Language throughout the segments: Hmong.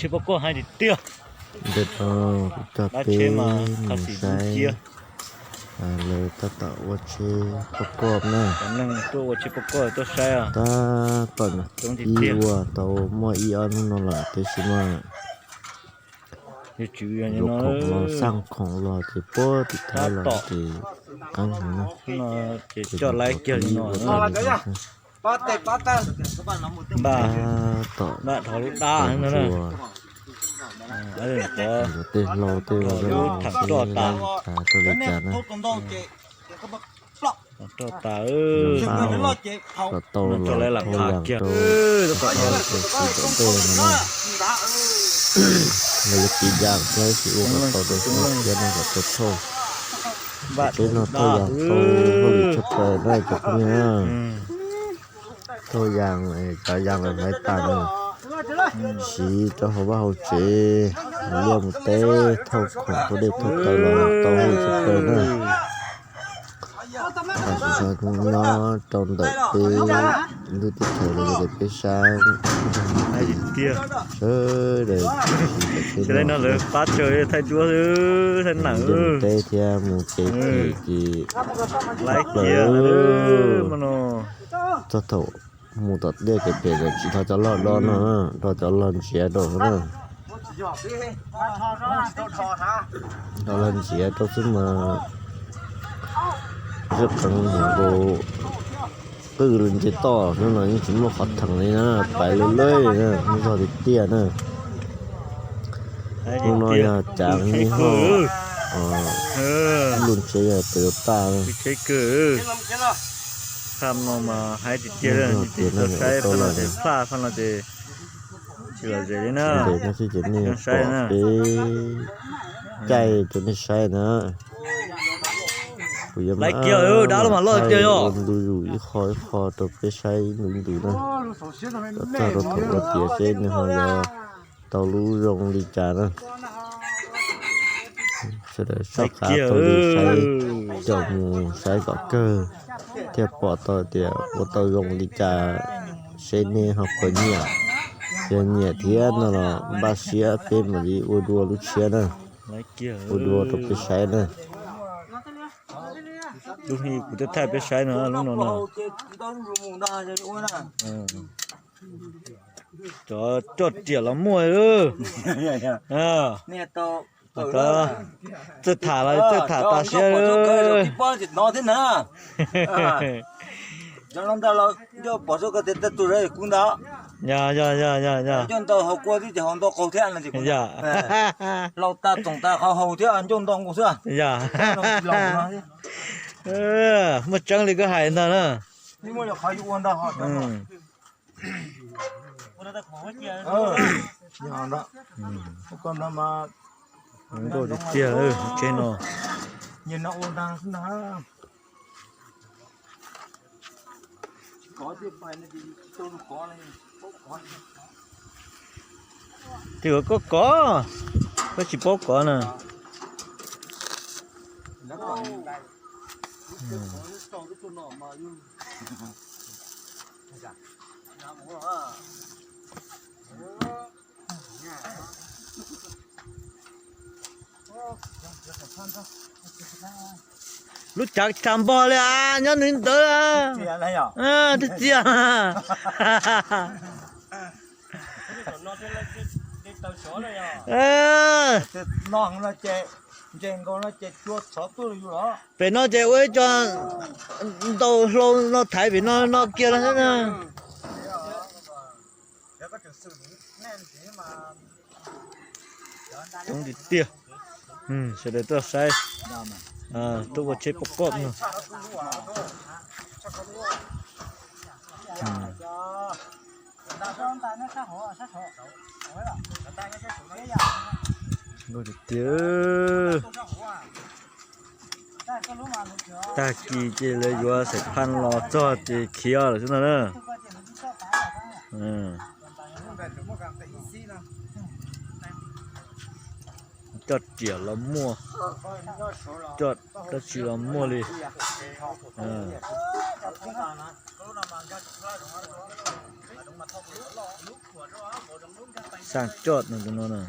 Tsheb poj koj heev tiag tiag. Ntawm no kuv coj peb mus saib lawv tab tom ua tsheb poj koj na. Tuaj ua tsheb poj koj tuaj saib. Tab tom ib ua tau muaj ib ob hnub no lawm tiam sis mas yuav khoom los xaj khoom los ces puag tim Thaib los ces qeeb heev na. Ces coj lawv ib ua tau li no xwb. Tab tom mus ua tej hlau tej ua zoo xwb, rau li cas na. Roj tas, kom tau los thauj yas rau, kom tau rau txiv tom ntej no na. Los yog tiv yas thiab, ua kom tau rau hauv thiab no kom tau thauj. Tsheb no thauj yas thauj hauj lwm tshaj plaws na cov phooj ywg. Thauj yas, cov yas lawv hlais tas no siv rau hauv vaj hauv tsev, mus liaj mus teb, thauj khoom thauj dej thauj taws los tau hauj lwm tshaj plaws na. Tam sim no nyob rau ntawm peb lub teb chaws los yog tias peb sab sawv daws siv cov tsheb no pab thaij duab, thaij nam, mus teb thiab mus tsev ces ces lawm. Txog thaum mus tom liaj kev pem lawm tsis nrog cov log dob no, nrog cov log ntsiav rau na. Nrog log ntsiav rau xwb mas zaj qees mus nkaus qwj nce toj no yeej tsis muaj qhov theem li na, pais lawj lawj na, muaj zog tiag tiag na. Hnub no yog cav ib hoj, lub ntshe yog Toyota. Phaj no mas haib tiag tiag, tsis tau saib phaj no ces plaj, phaj no ces tsis lom zem li na. Ntev no xwb ces nej pom peb caij rau nej saib na. Kuv yuav muab ua ntu zus ib qho ib qho rau peb saib ib ntu ib ntu na, kom txog rau thaum ua tiav seb nws ho yuav tau lub zoo li cas na. Sawv daws soj qab taug li saib, coj mus saib kom kawg thiaj pom tau tias ua tau zoo li cas, seb nej ho puas nyiam. Yog nyiam thiab no los npaj siab peb mam li ua dua lub tshiab na, ua dua rau peb saib na. Lub no kuv twb thaij peb saib no, lub no no. Cov coj riam los muaj. Txawj tham los txawj tham tas siab. Yog, yog, yog, yog. Yog. Muaj tseeb li koj hais ntag na. Zoo nkauj tiag tiag tsheb no. Twb koj kov, koj tsis paub kov na. Lub cav tsis tas npog li as, nyob nws ntawd. Twb txias. Pem no ces ua ib co ntau hlau no thaiv pem no no kiag los xwb na. Coob tiag tiag. Sawv daws tuaj saib, tuaj ua tsheb poj koj no. Nkauj tiag tiag. Tag kis ces lawv yuav xaim phaj los txog ces khiav lawm xwb no na. Coj riam los muaj, coj dab tsi los muaj li. Xaj coj no tus no na.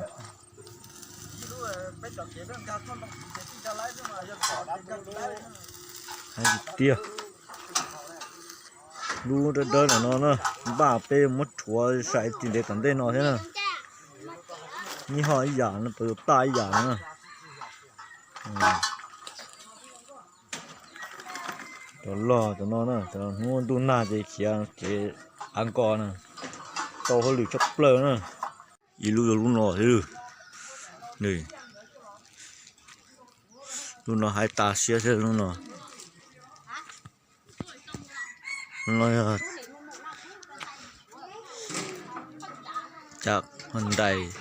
Hais tiag, lub dawb dawb no na, npaj peb muab rhuav sai tsis ntev tom ntej no thiab na. Nyob ho ib yam no, Toyota ib yam no na. Cov log cov no na, hnub ntuj nag ces khiav kev av nkos na, tau hauj lwm tshaj plaws na. Ib lub yog lub no thiab. Lub no hais tas siab thiab lub no. Lub no yog cab ntais.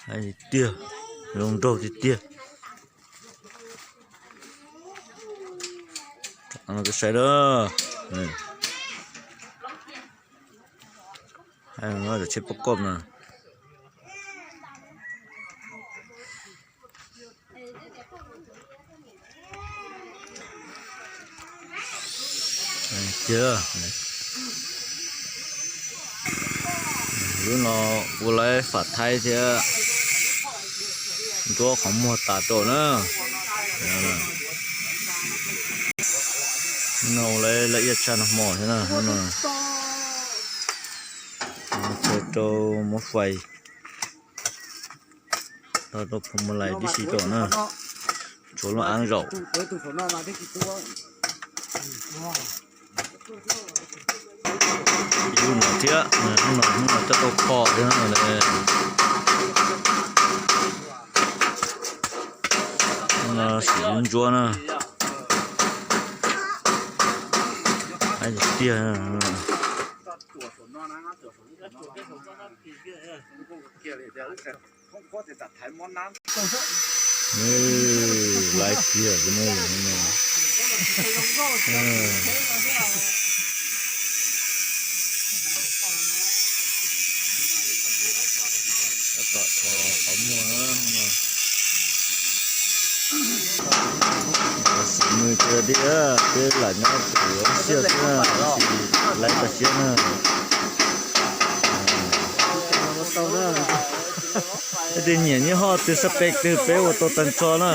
Hais tiag, zoo nraug tiag tiag. Sai da. Cov tsheb pab koj na. Lub no ua lawv fam thaib thiab ntsuab qhov muag tas rau na. No ua lawv laj iab tshaj no hmo thiab na. Chaw rau muab fais, rau phoos muab lais tib si rau na. Tshuav lub aav zaum. Ib lub no thiab, lub no coj tau kho thiab. Lub no sim lub ntsuab na. Tiag. Laiv kiag. Xim nws tiag tiag, peb lam nyob tus xiaj xwb na, tab sis laiv tag siab na. Leej twg nyiam nyob hoj twg sab pem twg peb ua tau tag nrho na.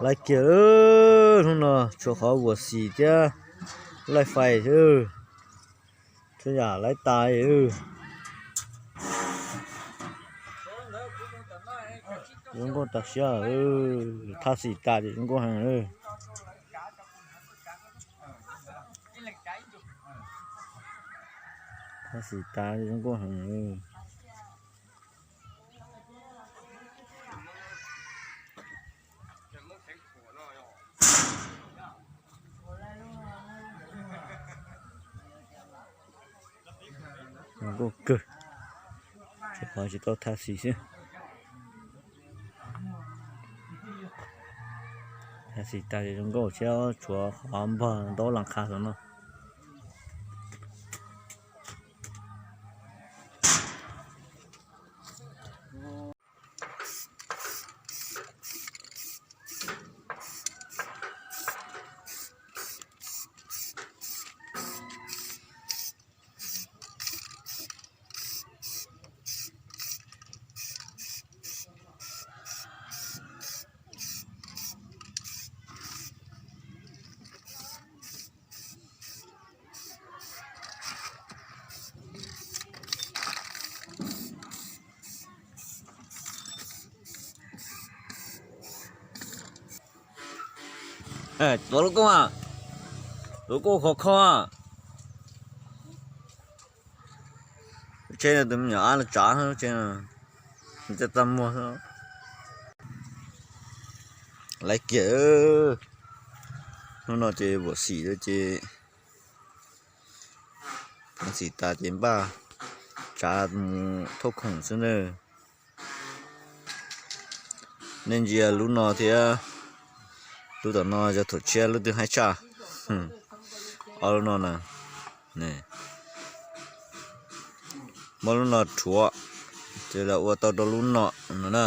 Laiv kiag, hnub no tshuav qhov vuam xim thiab laij fais xwb. Txhua yam laiv tas. Zoo nkauj tas siab, thaj xim tas ces zoo nkauj heev. Thaj xim tas zoo nkauj heev. Zoo nkauj kawg, tsis qhov tsis tau thaj xim xwb. Thaj xim tas zoo nkauj thiab tshuav qhov npog ntaub las qha xwb no. Tuav lub koob a, lub koob khov kho. Tsheb no tus me nyuam ab los tsav tsheb no, txaj txaj muag. Laiv kiag, hnub no ces vuam xim ces vuam xim tas ces npaj tsav mus thauj khoom xwb na. Nej ntsia lub no thiab lub tom no yog thaum tshiab lub twg haib tshaj. Ob lub no na. Muab lub no rhuav, ces los ua tau rau lub no no na.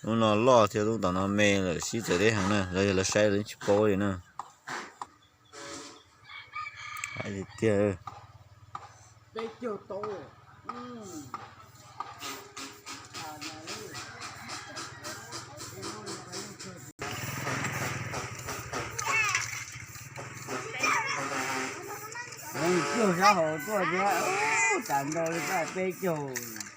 Lub no loj thiab lub tom no me lawm, sib txawv deb heev na, los yog lawv saib lawv tsis paub li na. Hais tiag tiag. Leej cuag sab hauv tuaj thiab, tas ntau li, peb caug.